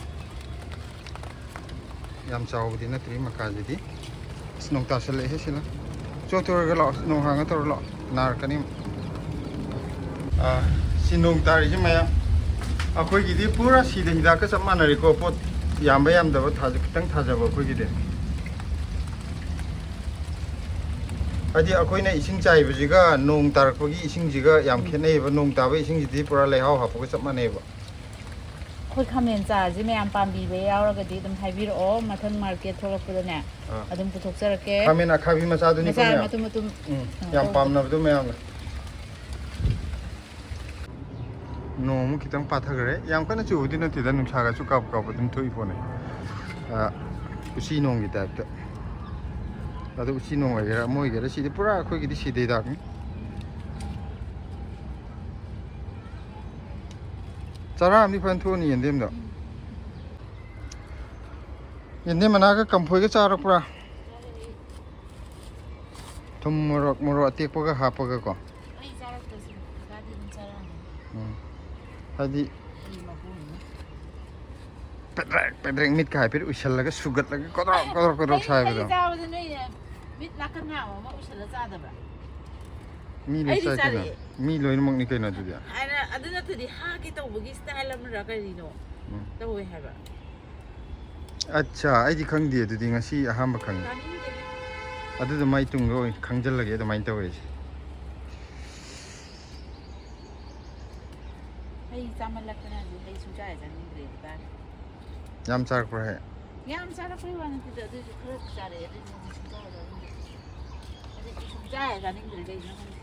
ꯌꯥꯝ ꯆꯥꯎꯕꯗꯤ ꯅꯠꯇ꯭ꯔꯤ ꯃꯀꯥꯁꯤꯗꯤ꯫ ꯑꯁ, ꯅꯣꯡ ꯇꯥꯁꯜꯂꯛꯑꯦꯍꯦ ꯁꯤꯅ꯫ ꯆꯣꯛꯊꯣꯔꯒ ꯂꯥꯛꯑꯣ, ꯅꯣꯡ ꯍꯥꯡꯉ ꯇꯧꯔ ꯂꯥꯛꯑꯣ, ꯅꯥꯔꯛꯀꯅꯤ꯫ ꯑꯥ, ꯁꯤ ꯅꯣꯡ ꯇꯥꯔꯤꯁꯦ ꯃꯌꯥꯝ, ꯑꯩꯈꯣꯏꯒꯤꯗꯤ ꯄꯨꯔꯥ ꯁꯤꯗ ꯍꯤꯗꯥꯛꯀ ꯆꯞ ꯃꯥꯟꯅꯔꯦꯀꯣ꯫ ꯄꯣꯠ ꯌꯥꯝꯕ ꯌꯥꯝꯗꯕ ꯊꯥꯖ-, ꯈꯤꯇꯪ ꯊꯥꯖꯕ ꯑꯩꯈꯣꯏꯒꯤꯗꯤ꯫ ꯍꯥꯏꯗꯤ ꯑꯩꯈꯣꯏꯅ ꯏꯁꯤꯡ ꯆꯥꯏꯕꯁꯤꯒ ꯅꯣꯡ ꯇꯥꯔꯛꯄꯒꯤ ꯏꯁꯤꯡꯁꯤꯒ ꯌꯥꯝ ꯎꯝ꯫ ꯈꯦꯠꯅꯩꯌꯦꯕ꯫ ꯅꯣꯡ ꯇꯥꯕ ꯏꯁꯤꯡꯁꯤꯗꯤ ꯄꯨꯔꯥ ꯂꯩꯍꯥꯎ ꯍꯥꯞꯄꯒ ꯆꯞ ꯃꯥꯟꯅꯩꯌꯦꯕ꯫ ꯑꯩꯈꯣꯏ ꯈꯥꯃꯦꯟ ꯆꯥꯔꯁꯤ ꯃꯌꯥꯝ ꯄꯥꯝꯕꯤꯕ ꯌꯥꯎꯔꯒꯗꯤ ꯑꯗꯨꯝ ꯍꯥꯏꯕꯤꯔꯛꯑꯣ, ꯃꯊꯪ ꯃꯥꯔꯀꯦꯠ ꯊꯣꯛꯂꯛꯄꯗꯅꯦ ꯑꯥ꯫ ꯑꯗꯨꯝ ꯄꯨꯊꯣꯛꯆꯔꯛꯀꯦ꯫ ꯈꯥꯃꯦꯟ ꯑꯈꯥꯕꯤ ꯃꯆꯥꯗꯨꯅꯤꯀꯣ ꯃꯆꯥ ꯃꯌꯥꯝ? ꯃꯇꯨꯝ ꯃꯇꯨꯝ꯫ ꯎꯝ, ꯑꯥ, ꯌꯥꯝ ꯇꯧꯕꯗꯣ꯫ ꯄꯥꯝꯅꯕꯗꯣ ꯃꯌꯥꯝꯅ꯫ ꯅꯣꯡ ꯑꯃꯨꯛ ꯈꯤꯇꯪ ꯄꯥꯊꯈ꯭ꯔꯦ꯫ ꯌꯥꯝ ꯀꯟꯅ ꯆꯨꯕꯗꯤ ꯅꯠꯇꯦꯗ, ꯅꯨꯡꯁꯥꯒꯁꯨ ꯀꯥꯞ ꯀꯥꯞꯄ ꯑꯗꯨꯝ ꯊꯣꯛꯏ ꯄꯣꯠꯅꯤ꯫ ꯑꯥ, ꯎꯆꯤ ꯅꯣꯡꯒꯤ ꯇꯥꯏꯞꯇ꯫ ꯑꯗꯣ ꯎꯆꯤ ꯅꯣꯡ ꯑꯣꯏꯒꯦꯔꯥ ꯑꯃ ꯑꯣꯏꯒꯦꯔꯥ, ꯁꯤꯗꯤ ꯄꯨꯔꯥ ꯑꯩꯈꯣꯏꯒꯤꯗꯤ ꯁꯤꯗ ꯍꯤꯗꯥꯛꯅꯤ꯫ ꯆꯔꯥ ꯑꯃꯗꯤ ꯐꯖꯅ ꯊꯣꯛꯑꯅꯤ ꯌꯦꯟꯗꯦꯝꯗꯣ꯫ ꯌꯦꯟꯗꯦꯝ ꯃꯅꯥꯒ ꯀꯝꯐꯣꯏꯒ ꯆꯥꯔꯛꯄ꯭ꯔꯥ? ꯊꯨꯝ, ꯃꯣꯔꯣꯛ, ꯃꯣꯔꯣꯛ ꯑꯇꯦꯛꯄꯒ ꯍꯥꯞꯄꯒꯀꯣ꯫ ꯑꯩ ꯆꯥꯔꯛꯇ꯭ꯔꯁꯨ ꯀꯀꯥꯗꯤ ꯑꯗꯨꯝ ꯆꯥꯔꯛꯑꯅꯤ꯫ ꯎꯝ꯫ ꯍꯥꯏꯗꯤ ꯑꯩ ꯃꯄꯨꯅꯤꯅ꯫ ꯄꯦꯗ꯭ꯔꯦꯛ ꯄꯦꯗ꯭ꯔꯦꯛ ꯃꯤꯠꯀ ꯍꯥꯏꯐꯦꯠ ꯎꯏꯁꯜꯂꯒ ꯁꯨꯒꯠꯂꯒ ꯀꯣꯗ꯭ꯔꯣꯛ ꯀꯣꯗ꯭ꯔꯣꯛ ꯀꯣꯗ꯭ꯔꯣꯛ ꯑꯩ, ꯁꯥꯏꯕꯗꯣ꯫ ꯑꯩ ꯆꯥꯕꯗ ꯅꯣꯏꯅ ꯃꯤꯠ ꯅꯥꯀꯟ ꯅꯥꯝ ꯑꯃ ꯎꯏꯁꯜꯂ ꯆꯥꯗꯕ꯭ꯔꯥ? ꯃꯤ ꯂꯣꯏ ꯑꯩꯗꯤ ꯆꯥꯏ ꯀꯩꯅꯣ꯫ ꯆꯥꯔꯛꯑꯦ꯫ ꯃꯤ ꯂꯣꯏꯅꯃꯛꯅꯤ ꯀꯩꯅꯣ ꯑꯗꯨꯗꯤ꯫ ꯍꯥꯏꯅ ꯑꯗꯨ ꯅꯠꯇ꯭ꯔꯗꯤ ꯍꯥꯒꯦ ꯇꯧꯕꯒꯤ style ꯑꯃꯔ ꯀꯔꯤꯅꯣ ꯎꯝ꯫ ꯇꯧꯋꯦ ꯍꯥꯏꯕ꯫ ꯑꯠꯆꯥ, ꯑꯩꯗꯤ ꯈꯪꯗꯦ ꯑꯗꯨꯗꯤ, ꯉꯁꯤ ꯑꯍꯥꯟꯕ ꯈꯪꯉꯤ꯫ ꯇꯥꯅꯤꯡꯗꯦ꯫ ꯑꯗꯨꯗ ꯃꯥꯏ ꯇꯨꯡꯗ ꯑꯣꯏꯅ ꯈꯪꯖꯤꯜꯂꯒꯦ ꯑꯗꯨꯃꯥꯏꯅ ꯇꯧꯋꯦ ꯑꯩꯁꯦ꯫ ꯍꯩ ꯆꯥꯃꯜꯂꯛꯇꯅ ꯍꯧꯖꯤꯛ ꯍꯩ ꯁꯨꯡꯆꯥ ꯍꯦꯛ ꯆꯥꯅꯤꯡꯗ꯭ꯔꯦ ꯍꯥꯏꯇꯥꯔꯦ꯫ ꯌꯥꯝ ꯆꯥꯔꯛꯄ꯭ꯔꯥ ꯍꯩ? ꯌꯥꯝ ꯆꯥꯔꯛꯄꯩ ꯋꯥ ꯅꯠꯇꯦꯗ, ꯑꯗꯨꯏꯁꯨ ꯈꯔ ꯆꯥꯔꯛꯑꯦ, ꯑꯗꯨꯏꯁꯨ ꯍꯧꯖꯤꯛ ꯁꯨꯡꯆꯥ ꯍꯦꯛ ꯆꯥꯅꯤꯡꯗ꯭ꯔꯦ꯫ ꯍꯧꯖꯤꯛꯇꯤ ꯁꯨꯡꯆꯥ ꯍꯦꯛ ꯆꯥꯅꯤꯡꯗ꯭ꯔꯦ, ꯀꯩꯒꯤꯅꯣ ꯈꯪꯗꯦ꯫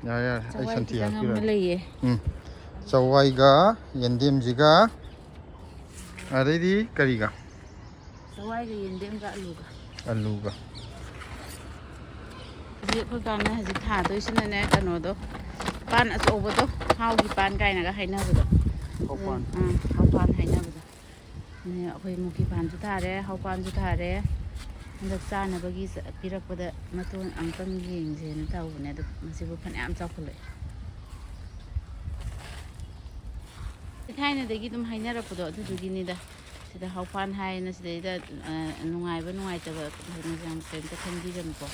ꯌꯥꯔꯦ, ꯌꯥꯔꯦ, ꯑꯩ ꯆꯋꯥꯏ ꯁꯟꯊꯤ ꯈꯤꯇꯪ ꯍꯥꯞꯄꯤꯔꯒꯦ꯫ ꯑꯃ ꯂꯩꯌꯦ꯫ ꯎꯝ꯫ ꯆꯋꯥꯏꯒ ꯌꯦꯟꯗꯦꯝꯁꯤꯒ, ꯑꯗꯩꯗꯤ ꯀꯔꯤꯒ? ꯆꯋꯥꯏꯒ ꯌꯦꯟꯗꯦꯝꯒ ꯑꯂꯨꯒ꯫ ꯑꯂꯨꯒ꯫ ꯍꯧꯖꯤꯛ ꯑꯩꯈꯣꯏ ꯀꯥꯡꯅ ꯍꯧꯖꯤꯛ ꯊꯥꯗꯣꯏꯁꯤꯅꯅꯦ, ꯀꯩꯅꯣꯗꯣ, ꯄꯥꯟ ꯑꯆꯧꯕꯗꯣ, ꯍꯥꯎꯒꯤ ꯄꯥꯟ ꯀꯥꯏꯅꯒ ꯍꯥꯏꯅꯕꯗꯣ꯫ ꯍꯥꯎꯄꯥꯟ꯫ ꯑꯥ, ꯍꯥꯎꯄꯥꯟ ꯍꯥꯏꯅꯕꯗꯣ꯫ ꯑꯗꯨꯅꯦ, ꯑꯩꯈꯣꯏ ꯃꯨꯀꯤ ꯄꯥꯟꯁꯨ ꯊꯥꯔꯦ, ꯍꯥꯎꯄꯥꯟꯁꯨ ꯊꯥꯔꯦ꯫ ꯍꯟꯗꯛ ꯆꯥꯅꯕꯒꯤ ꯆ-, ꯄꯤꯔꯛꯄꯗ ꯃꯇꯣꯟ ꯑꯃꯨꯛꯇꯪ ꯌꯦꯡꯁꯦꯅ ꯇꯧꯕꯅꯦ, ꯑꯗꯨ ꯃꯁꯤꯕꯨ ꯐꯅꯌꯥꯝ ꯆꯥꯎꯈꯠꯂꯛꯑꯦ꯫ ꯊꯥꯏꯅꯗꯒꯤ ꯑꯗꯨꯝ ꯍꯥꯏꯅꯔꯛꯄꯗꯣ ꯑꯗꯨꯗꯨꯒꯤꯅꯤꯗ꯫ ꯁꯤꯗ ꯍꯥꯎꯄꯥꯟ ꯍꯥꯏꯅ ꯁꯤꯗꯩꯗ, ꯑ, ꯅꯨꯡꯉꯥꯏꯕ ꯅꯨꯡꯉꯥꯏꯇꯕ ꯍꯥꯏꯅ ꯌꯥꯝ ꯀꯩꯝꯇ ꯈꯟꯕꯤꯒꯅꯨꯀꯣ꯫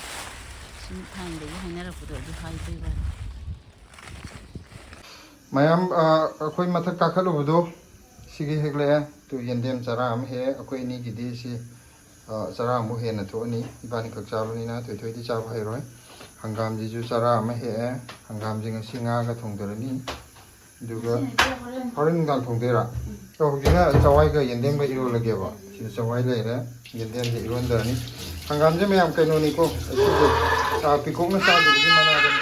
ꯁꯨꯝ ꯊꯥꯏꯅꯗꯒꯤ ꯍꯥꯏꯅꯔꯛꯄꯗꯣ ꯑꯗꯨ ꯍꯥꯏꯕꯩ ꯋꯥꯅꯤ꯫ ꯃꯌꯥꯝ, ꯑ, ꯑꯩꯈꯣꯏ ꯃꯊꯛ ꯀꯥꯈꯠꯂꯨꯕꯗꯣ, ꯁꯤꯒꯤ ꯍꯦꯛꯂꯛꯑꯦ꯫ ꯇꯨ ꯌꯦꯟꯗꯦꯝ ꯆꯔꯥ ꯑꯃ ꯍꯦꯛꯑꯦ꯫ ꯑꯩꯈꯣꯏ ꯑꯅꯤꯒꯤꯗꯤ ꯁꯤ, ꯑ, ꯆꯔꯥ ꯑꯃꯨꯛ ꯍꯦꯟꯅ ꯊꯣꯛꯑꯅꯤ꯫ ꯏꯕꯥꯅꯤꯈꯛ ꯆꯥꯕꯅꯤꯅ ꯊꯣꯏꯊꯣꯏꯗꯤ ꯆꯥꯕ ꯍꯩꯔꯣꯏ꯫ ꯍꯪꯒꯥꯝꯁꯤꯁꯨ ꯆꯔꯥ ꯑꯃ ꯍꯦꯛꯑꯦ꯫ ꯍꯪꯒꯥꯝꯁꯦ ꯉꯁꯤ ꯉꯥꯒ ꯊꯣꯡꯗꯔꯅꯤ꯫ ꯑꯗꯨꯒ ꯍꯣꯔꯦꯟ ꯅꯨꯡꯗꯥꯡ ꯊꯣꯡꯗꯣꯏꯔꯥ? ꯑꯣ, ꯍꯧꯖꯤꯛꯅ ꯆꯋꯥꯏꯒ ꯌꯦꯟꯗꯦꯝꯒ ꯏꯔꯣꯜꯂꯒꯦꯕ꯫ ꯁꯤꯗ ꯆꯋꯥꯏ ꯂꯩꯔꯦ, ꯌꯦꯟꯗꯦꯝꯁꯦ ꯏꯔꯣꯟꯗꯔꯅꯤ꯫ ꯍꯪꯒꯥꯝꯁꯦ ꯃꯌꯥꯝ ꯀꯩꯅꯣꯅꯤꯀꯣ, ꯑꯁꯤꯁꯦ, ꯑ, ꯄꯤꯀꯣꯛꯅ ꯆꯥꯈꯤꯕꯒꯤ ꯃꯅꯥꯗꯅꯤ꯫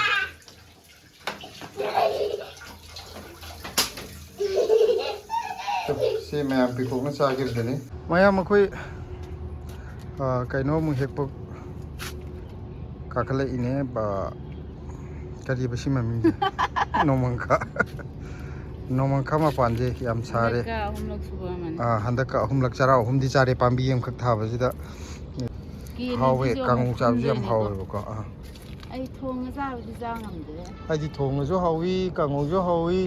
ꯁꯤ ꯃꯌꯥꯝ ꯄꯤꯀꯣꯛꯅ ꯆꯥꯈꯤꯕꯗꯨꯅꯤ꯫ ꯃꯌꯥꯝ ꯑꯩꯈꯣꯏ, ꯑ, ꯀꯩꯅꯣ ꯑꯃꯨꯛ ꯍꯦꯛꯄ ꯀꯥꯈꯠꯂꯛꯏꯅꯦ꯫ ꯕ-, ꯀꯔꯤꯕ ꯁꯤ ꯃꯃꯤꯡꯁꯦ? ꯅꯣꯡꯃꯪꯈꯥ꯫ ꯅꯣꯡꯃꯪꯈꯥ ꯃꯄꯥꯟꯁꯦ ꯌꯥꯝ ꯁꯥꯔꯦ꯫ ꯍꯟꯗꯛꯀ ꯑꯍꯨꯝꯂꯛ ꯁꯨꯕ ꯑꯃꯅꯤ꯫ ꯑ, ꯍꯟꯗꯛꯀ ꯑꯍꯨꯝꯂꯛ, ꯆꯔꯥ ꯑꯍꯨꯝꯗꯤ ꯆꯥꯔꯦ ꯄꯥꯝꯕꯤ ꯑꯃꯈꯛ ꯊꯥꯕꯁꯤꯗ꯫ ꯀꯦꯅꯤ ꯍꯥꯎꯋꯦ, ꯁꯤꯁꯨ ꯑꯃꯨꯛ ꯀꯥꯡꯉꯧ ꯆꯥꯕꯁꯨ ꯌꯥꯝ ꯐꯨꯝꯗꯣꯏꯅꯤꯀꯣ꯫ ꯍꯥꯎꯋꯦꯕꯀꯣ꯫ ꯑꯥ꯫ ꯑꯩ ꯊꯣꯡꯉ ꯆꯥꯕꯗꯤ ꯆꯥ ꯉꯝꯗ꯭ꯔꯦ꯫ ꯑꯩꯗꯤ ꯊꯣꯡꯉꯁꯨ ꯍꯥꯎꯋꯤ, ꯀꯥꯡꯉꯧꯁꯨ ꯍꯥꯎꯋꯤ꯫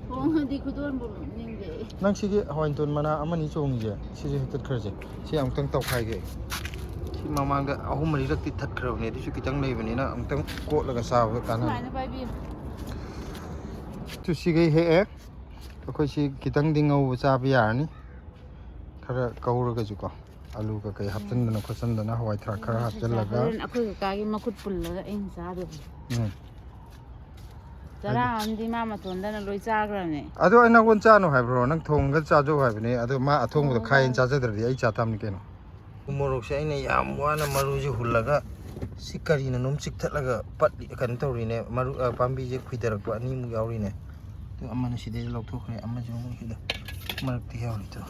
ꯊꯣꯡꯉꯗꯤ ꯈꯨꯗꯣꯟꯕꯨ ꯅꯤꯡꯗꯦ꯫ ꯅꯪ ꯁꯤꯒꯤ ꯍꯋꯥꯏ ꯃꯇꯣꯟ ꯃꯅꯥ ꯑꯃꯅꯤ ꯆꯣꯡꯉꯤꯁꯦ, ꯁꯤꯁꯦ ꯍꯦꯛꯇꯠꯈ꯭ꯔꯁꯦ꯫ ꯁꯤ ꯑꯃꯨꯛꯇꯪ ꯇꯧꯈꯥꯏꯒꯦ꯫ ꯁꯤ ꯃꯃꯥꯡꯗ ꯑꯍꯨꯝ ꯃꯔꯤꯔꯛꯇꯤ ꯊꯠꯈ꯭ꯔꯕꯅꯦ, ꯑꯗꯨꯁꯨ ꯈꯤꯇꯪ ꯂꯩꯕꯅꯤꯅ ꯑꯃꯨꯛꯇꯪ ꯀꯣꯠꯂꯒ ꯆꯥꯕꯗ ꯀꯥꯟꯅꯅꯤ꯫ ꯁꯨꯃꯥꯏꯅ ꯄꯥꯏꯕꯤꯌꯨ꯫ ꯇꯨ ꯁꯤꯈꯩ ꯍꯦꯛꯑꯦ꯫ ꯑꯩꯈꯣꯏ ꯁꯤ ꯈꯤꯇꯪꯗꯤ ꯉꯧꯕ ꯆꯥꯕ ꯌꯥꯔꯅꯤ꯫ ꯈꯔ ꯀꯧꯔꯒꯁꯨꯀꯣ꯫ ꯑꯂꯨ ꯀꯩꯀꯩ ꯎꯝ꯫ ꯍꯥꯞꯆꯤꯟꯗꯅ ꯈꯣꯠꯆꯤꯟꯗꯅ ꯍꯋꯥꯏ ꯊ꯭ꯔꯥꯛ ꯈꯔ ꯍꯣꯏ, ꯍꯥꯞꯆꯤꯜꯂꯒ꯫ ꯍꯣꯔꯦꯟ ꯑꯩꯈꯣꯏ ꯀꯀꯥꯒꯤ ꯃꯈꯨꯠ ꯄꯨꯜꯂꯒ ꯑꯩꯅ ꯆꯥꯗꯣꯏꯅꯤ꯫ ꯎꯝ꯫ ꯆꯔꯥ ꯑꯗꯨ ꯑꯃꯗꯤ ꯃꯥ ꯃꯇꯣꯟꯗꯅ ꯂꯣꯏ ꯆꯥꯈ꯭ꯔꯕꯅꯦ꯫ ꯑꯗꯣ ꯑꯩ ꯅꯪꯉꯣꯟ ꯆꯥꯅꯨ ꯍꯥꯏꯕ꯭ꯔꯣ? ꯅꯪ ꯊꯣꯡꯉꯒ ꯆꯥꯖꯧ ꯍꯥꯏꯕꯅꯦ꯫ ꯑꯗꯣ ꯃꯥ ꯑꯊꯣꯡꯕꯗꯣ ꯊꯣꯡꯉꯒ ꯈꯥꯏꯌꯦꯅ ꯆꯥꯖꯗ꯭ꯔꯗꯤ ꯑꯩ ꯆꯥ ꯇꯥꯕꯅꯤ ꯀꯩꯅꯣ꯫ ꯎ ꯃꯣꯔꯣꯛꯁꯦ ꯑꯩꯅ ꯌꯥꯝ ꯋꯥꯅ ꯃꯔꯨꯁꯦ ꯍꯨꯜꯂꯒ ꯁꯤ ꯀꯔꯤꯅꯅꯣꯝ ꯆꯤꯛꯊꯠꯂꯒ ꯄꯠꯂꯤ, ꯀꯩꯅꯣ ꯇꯧꯔꯤꯅꯦ, ꯃꯔꯨ, ꯑ, ꯄꯥꯝꯕꯤꯁꯦ ꯈꯨꯏꯊꯔꯛꯄ ꯑꯅꯤꯃꯨꯛ ꯌꯥꯎꯔꯤꯅꯦ꯫ ꯑꯗꯨ ꯑꯃꯅ ꯁꯤꯗꯩꯗ ꯂꯧꯊꯣꯛꯈ꯭ꯔꯦ, ꯑꯃꯁꯨ ꯑꯃꯨꯛ ꯁꯤꯗ ꯃꯔꯛꯇ ꯌꯥꯎꯔꯤ꯫ ꯑꯗꯨ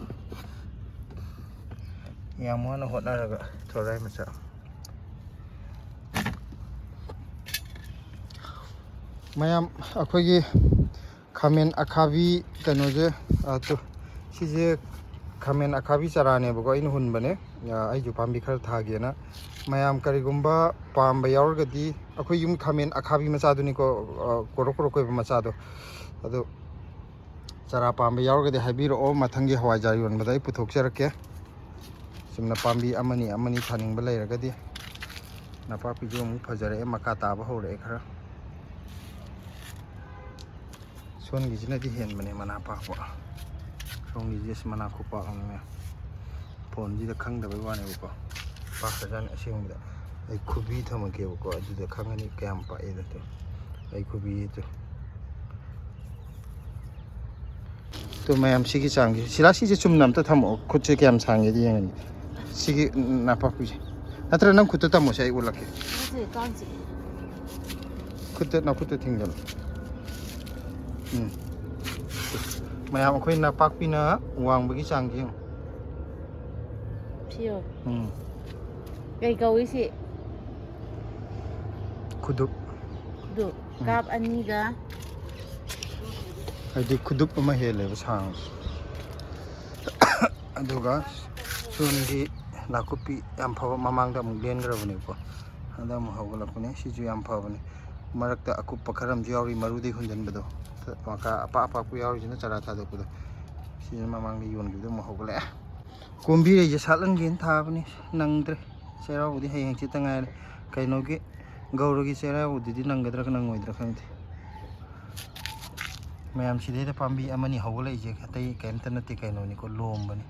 ꯌꯥꯝ ꯋꯥꯅ ꯍꯣꯠꯅꯔꯒ ꯊꯣꯔꯥꯏ ꯃꯆꯥ꯫ ꯃꯌꯥꯝ, ꯑꯩꯈꯣꯏꯒꯤ ꯈꯥꯃꯦꯟ ꯑꯈꯥꯕꯤ ꯀꯩꯅꯣꯁꯦ, ꯑ, ꯇꯨ, ꯁꯤꯁꯦ ꯈꯥꯃꯦꯟ ꯑꯈꯥꯕꯤ ꯆꯥꯔꯥꯅꯦꯕꯀꯣ, ꯑꯩꯅ ꯍꯨꯟꯕꯅꯦ꯫ ꯑ, ꯑꯩꯁꯨ ꯄꯥꯝꯕꯤ ꯈꯔ ꯊꯥꯒꯦꯅ꯫ ꯃꯌꯥꯝ ꯀꯔꯤꯒꯨꯝꯕ ꯄꯥꯝꯕ ꯌꯥꯎꯔꯒꯗꯤ, ꯑꯩꯈꯣꯏ ꯌꯨꯝ ꯈꯥꯃꯦꯟ ꯑꯈꯥꯕꯤ ꯃꯆꯥꯗꯨꯅꯤꯀꯣ, ꯑ, ꯀꯣꯔꯣꯛ ꯀꯣꯔꯣꯛ ꯀꯣꯏꯕ ꯃꯆꯥꯗꯣ꯫ ꯑꯗꯨ ꯆꯥꯔꯥ ꯄꯥꯝꯕ ꯌꯥꯎꯔꯒꯗꯤ ꯍꯥꯏꯕꯤꯔꯛꯑꯣ, ꯃꯊꯪꯒꯤ ꯍꯋꯥꯏꯖꯥꯔ ꯌꯣꯟꯕꯗ ꯑꯩ ꯄꯨꯊꯣꯛꯆꯔꯛꯀꯦ꯫ ꯆꯨꯝꯅ ꯄꯥꯝꯕꯤ ꯑꯃꯅꯤ ꯑꯃꯅꯤ ꯊꯥꯅꯤꯡꯕ ꯂꯩꯔꯒꯗꯤ꯫ ꯅꯄꯥꯛꯄꯤꯁꯨ ꯑꯃꯨꯛ ꯐꯖꯔꯛꯑꯦ, ꯃꯀꯥ ꯇꯥꯕ ꯍꯧꯔꯛꯑꯦ ꯈꯔ꯫ ꯁꯣꯝꯒꯤꯁꯤꯅꯗꯤ ꯍꯦꯟꯕꯅꯦ ꯃꯅꯥ ꯄꯥꯛꯄ꯫ ꯁꯣꯝꯒꯤꯁꯦ ꯑꯁ ꯃꯅꯥ ꯈꯨꯄꯥꯛ ꯑꯃꯅꯦ꯫ ꯐꯣꯟꯁꯤꯗ ꯈꯪꯗꯕꯩ ꯋꯥꯅꯦꯕꯀꯣ꯫ ꯄꯥꯛꯈ꯭ꯔꯖꯥꯠꯅꯤ ꯑꯁꯦꯡꯕꯗ꯫ ꯑꯩ ꯈꯨꯕꯤ ꯊꯝꯃꯛꯀꯦꯕꯀꯣ, ꯑꯗꯨꯗ ꯈꯪꯉꯅꯤ ꯀꯌꯥꯝ ꯄꯥꯛꯑꯦꯗꯣ꯫ ꯑꯩ ꯈꯨꯕꯤ ꯇꯨ꯫ ꯇꯨ ꯃꯌꯥꯝ ꯁꯤꯒꯤ ꯆꯥꯡꯁꯦ꯫ ꯁꯤꯂꯥ ꯁꯤꯁꯦ ꯆꯨꯝꯅ ꯑꯝꯇ ꯊꯝꯃꯛꯑꯣ꯫ ꯈꯨꯠꯁꯦ ꯀꯌꯥꯝ ꯁꯥꯡꯒꯦꯗꯤ ꯌꯦꯡꯉꯒꯦ꯫ ꯁꯤꯒꯤ ꯅꯄꯥꯛꯄꯤꯁꯦ꯫ ꯅꯠꯇ꯭ꯔ ꯅꯪ ꯈꯨꯠꯇ ꯊꯝꯃꯣꯁꯦ, ꯑꯩ ꯎꯠꯂꯛꯀꯦ꯫ ꯅꯠꯇꯦ, ꯀꯥꯡ ꯆꯤꯛꯑꯦ꯫ ꯈꯨꯠꯇ, ꯅꯈꯨꯠꯇ ꯊꯤꯡꯖꯜꯂꯣ꯫ ꯎꯝ꯫ ꯃꯌꯥꯝ ꯑꯩꯈꯣꯏ ꯅꯄꯥꯛꯄꯤꯅ ꯋꯥꯡꯕꯒꯤ ꯆꯥꯡꯁꯦ ꯌꯦꯡꯉꯣ꯫ ꯁꯤꯌꯣ꯫ ꯎꯝ꯫ ꯀꯩ ꯀꯧꯏ ꯁꯤ? ꯈꯨꯗꯨꯞ꯫ ꯈꯨꯗꯨꯞ꯫ ꯎꯝ꯫ ꯀꯥꯞ ꯑꯅꯤꯒ꯫ ꯍꯥꯏꯗꯤ ꯈꯨꯗꯨꯞ ꯑꯃ ꯍꯦꯜꯂꯦꯕ ꯁꯥꯡꯕ꯫ ꯑꯗꯨꯒ ꯁꯣꯝꯒꯤ ꯅꯥꯀꯨꯞꯄꯤ ꯌꯥꯝ ꯐꯕ, ꯃꯃꯥꯡꯗ ꯑꯃꯨꯛ ꯂꯦꯟꯈ꯭ꯔꯕꯅꯦꯕꯀꯣ, ꯍꯟꯗꯛ ꯑꯃꯨꯛ ꯍꯧꯒꯠꯂꯛꯄꯅꯦ꯫ ꯁꯤꯁꯨ ꯌꯥꯝ ꯐꯕꯅꯦ꯫ ꯃꯔꯛꯇ ꯑꯀꯨꯞꯄ ꯈꯔ ꯑꯃꯁꯨ ꯌꯥꯎꯔꯤ, ꯃꯔꯨꯗꯩ ꯍꯨꯟꯖꯤꯟꯕꯗꯣ꯫ ꯃꯀꯥ ꯑꯄꯥꯛ ꯑꯄꯥꯛꯄ ꯌꯥꯎꯔꯤꯁꯤꯅ ꯆꯔꯥ ꯊꯥꯗꯣꯛꯄꯗꯣ꯫ ꯁꯤꯁꯤꯅ ꯃꯃꯥꯡꯗ ꯌꯣꯟꯈꯤꯕꯗꯣ ꯑꯃꯨꯛ ꯍꯧꯒꯠꯂꯛꯑꯦ꯫ ꯀꯣꯝꯕꯤꯔꯩꯁꯦ ꯁꯥꯠꯍꯟꯒꯦꯅ ꯊꯥꯕꯅꯤ, ꯅꯪꯗ꯭ꯔꯦ꯫ ꯆꯩꯔꯥꯎꯕꯗꯤ ꯍꯌꯦꯡ ꯍꯪꯆꯤꯠꯇ ꯉꯥꯏꯔꯦ꯫ ꯀꯩꯅꯣꯒꯤ ꯒꯧꯔꯒꯤ ꯆꯩꯔꯥꯎꯕꯗꯨꯗꯤ ꯅꯪꯒꯗ꯭ꯔꯥ ꯅꯪꯉꯣꯏꯗ꯭ꯔꯥ ꯈꯪꯗꯦ꯫ ꯃꯌꯥꯝ ꯁꯤꯗꯩꯗ ꯄꯥꯝꯕꯤ ꯑꯃꯅꯤ ꯍꯧꯒꯠꯂꯛꯏꯁꯦ ꯑꯇꯩ ꯀꯩꯝꯇ ꯅꯠꯇꯦ, ꯀꯩꯅꯣꯅꯤꯀꯣ, ꯂꯣꯝꯕꯅꯤ꯫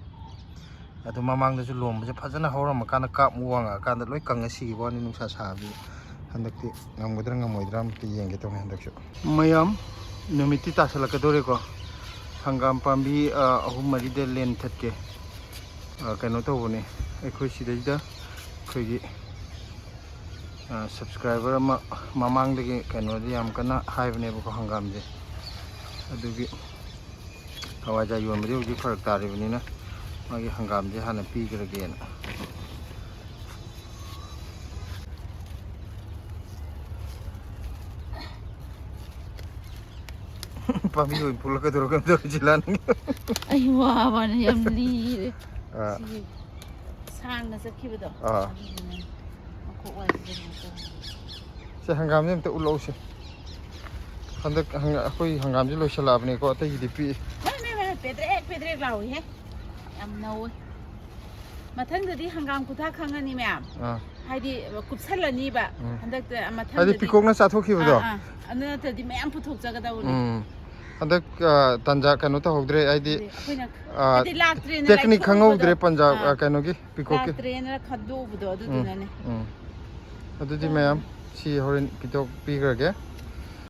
ꯑꯗꯨ ꯃꯃꯥꯡꯗꯁꯨ ꯂꯣꯝꯕꯁꯦ ꯐꯖꯅ ꯍꯧꯔꯝꯃꯀꯥꯟꯗ ꯀꯥꯞꯃꯨꯛ ꯋꯥꯡꯉꯛꯑꯀꯥꯟꯗ ꯂꯣꯏ ꯀꯪꯉ ꯁꯤꯈꯤꯕ ꯋꯥꯅꯤ ꯅꯨꯡꯁꯥ ꯁꯥꯕꯗꯨꯗ꯫ ꯍꯟꯗꯛꯇꯤ ꯉꯝꯒꯗ꯭ꯔꯥ ꯉꯝꯃꯣꯏꯗ꯭ꯔꯥ ꯑꯝꯇ ꯌꯦꯡꯒꯦ ꯇꯧꯅꯤ ꯍꯟꯗꯛꯁꯨ꯫ ꯃꯌꯥꯝ ꯅꯨꯃꯤꯠꯇꯤ ꯇꯥꯁꯜꯂꯛꯀꯗꯧꯔꯦꯀꯣ꯫ ꯍꯪꯒꯥꯝ ꯄꯥꯝꯕꯤ, ꯑ, ꯑꯍꯨꯝ ꯃꯔꯤꯗ ꯂꯦꯟ ꯊꯠꯀꯦ꯫ ꯑ, ꯀꯩꯅꯣ ꯇꯧꯕꯅꯦ, ꯑꯩꯈꯣꯏ ꯁꯤꯗꯩꯗ ꯑꯩꯈꯣꯏꯒꯤ ꯁꯕꯁꯀ꯭ꯔꯥꯏꯕꯔ ꯑꯃ ꯃꯃꯥꯡꯗꯒꯤ ꯀꯩꯅꯣꯗꯤ ꯌꯥꯝ ꯀꯟꯅ ꯍꯥꯏꯕꯅꯦꯕꯀꯣ, ꯍꯪꯒꯥꯝꯁꯦ꯫ ꯑꯗꯨꯒꯤ ꯍꯋꯥꯏꯖꯥꯔ ꯌꯣꯟꯕꯗꯤ ꯍꯧꯖꯤꯛ ꯐꯔꯛ ꯇꯥꯔꯤꯕꯅꯤꯅ ꯃꯥꯒꯤ ꯍꯪꯒꯥꯝꯁꯦ ꯍꯥꯟꯅ ꯄꯤꯈ꯭ꯔꯒꯦꯅ꯫ ꯄꯥꯝꯕꯤ ꯑꯣꯏꯅ ꯄꯨꯜꯂꯛꯀꯗꯧꯔꯣ ꯀꯩꯅꯣ ꯇꯧꯔꯤꯁꯤ ꯂꯥꯟꯅ꯫ ꯑꯩ ꯋꯥꯕꯅ ꯌꯥꯝ ꯂꯤꯔꯦ꯫ ꯑꯥ, ꯁꯤꯒꯤ ꯁꯥꯡꯅ ꯆꯠꯈꯤꯕꯗꯣ꯫ ꯑꯥ꯫ ꯑꯗꯨꯗꯨꯅ ꯃꯈꯣꯛ ꯋꯥꯏꯁꯤꯗ ꯀꯩꯅꯣ ꯇꯧꯔꯦ꯫ ꯁꯦ, ꯍꯪꯒꯥꯝꯁꯦ ꯑꯝꯇ ꯎꯠꯂꯛꯎꯁꯦ꯫ ꯍꯟꯗꯛ ꯍꯪ- ꯑꯩꯈꯣꯏ ꯍꯪꯒꯥꯝꯁꯦ ꯂꯣꯏꯁꯤꯜꯂꯛꯑꯕꯅꯤꯀꯣ, ꯑꯇꯩꯒꯤꯗꯤ ꯄꯤꯛꯏ꯫ ꯃꯥꯏ, ꯃꯥꯏ, ꯃꯥꯏ, ꯄꯦꯗ꯭ꯔꯦꯛ ꯄꯦꯗ꯭ꯔꯦꯛ ꯂꯥꯎꯏꯍꯦ꯫ ꯌꯥꯝ ꯅꯧꯋꯦ꯫ ꯃꯊꯪꯗꯗꯤ ꯍꯪꯒꯥꯝ ꯈꯨꯊꯥ ꯈꯪꯉꯅꯤ ꯃꯌꯥꯝ꯫ ꯑꯥ, ꯍꯥꯏꯗꯤ ꯀꯨꯞꯁꯜꯂꯅꯤꯕ꯫ ꯎꯝ꯫ ꯍꯟꯗꯛꯇ ꯍꯥꯏꯗꯤ ꯃꯊꯪꯗꯗꯤ ꯄꯤꯀꯣꯛꯅ ꯆꯥꯊꯣꯛꯈꯤꯕꯗꯣ꯫ ꯑꯥ, ꯑꯥ꯫ ꯑꯗꯨ ꯅꯠꯇ꯭ꯔꯗꯤ ꯃꯌꯥꯝ ꯄꯨꯊꯣꯛꯆꯒꯗꯧꯕꯅꯤ꯫ ꯎꯝ꯫ ꯍꯟꯗꯛ ꯑꯥ, ꯇꯟꯖꯥ ꯀꯩꯅꯣ ꯇꯧꯍꯧꯗ꯭ꯔꯦ, ꯍꯥꯏꯗꯤ ꯑꯗꯨꯗꯤ ꯑꯩꯈꯣꯏꯅ ꯑꯥ, ꯍꯥꯏꯗꯤ ꯂꯥꯛꯇ꯭ꯔꯦꯅ ꯇꯦꯛꯅꯤꯛ ꯈꯪꯍꯧꯗ꯭ꯔꯦ ꯂꯩꯊꯣꯛꯎꯕꯗꯣ꯫ ꯄꯟꯖꯥꯕ ꯑꯥ꯫ ꯑꯥ, ꯀꯩꯅꯣꯒꯤ ꯄꯤꯀꯣꯛꯀꯤ꯫ ꯂꯥꯛꯇ꯭ꯔꯦꯅ ꯈꯟꯗꯣꯛꯎꯕꯗꯣ ꯎꯝ, ꯑꯗꯨꯗꯨꯅꯅꯦ꯫ ꯎꯝ꯫ ꯑꯗꯨꯗꯤ ꯃꯌꯥꯝ ꯁꯤ ꯍꯣꯔꯦꯟ ꯄꯤꯊꯣꯛ ꯄꯤꯈ꯭ꯔꯒꯦ꯫